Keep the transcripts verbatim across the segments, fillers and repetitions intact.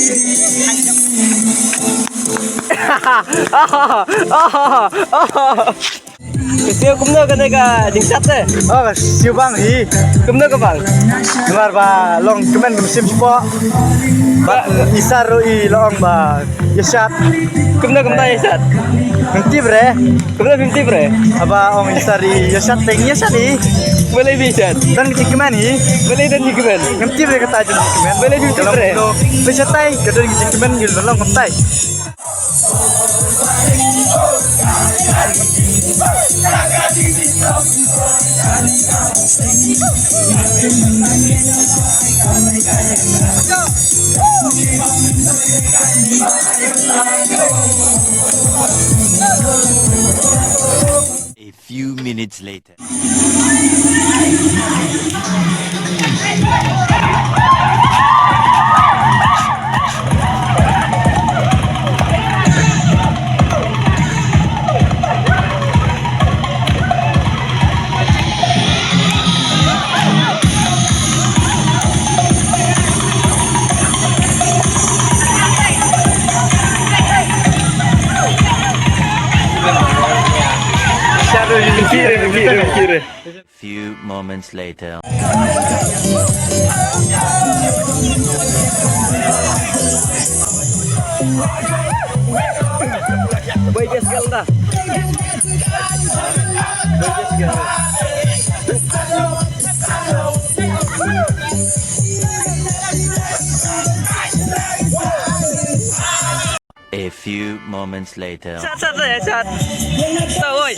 Ka siew kumno kane ka jingshat te? Oh, ka siew bang hi. Kumno ka bang? Namar ba long kmen ka mynsiem shapoh. Ba i Sar ruh i la ong ba ïa shat. Kumno kumta ïa shat? Ngam tip re. Kumno phim tip re? Haba ong i Sar ïa shat te ïa shat hi. Balei phi shat? Don ka jingkmen hi. Balei don jingkmen? Ngam tip re kata jingkmen. Balei phim tip re? Phi shatai ka don ka jingkmen, ngi la long kumtai. A few minutes later. Few moments later. A few moments later. Sat, sat, sat, sat. Sat, oi.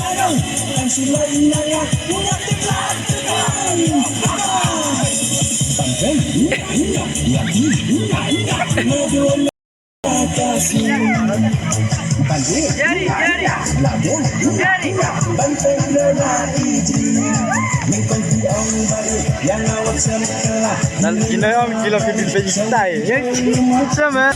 Jari, jari. Jari. Nan gina om gila pipin pin tai. Sama.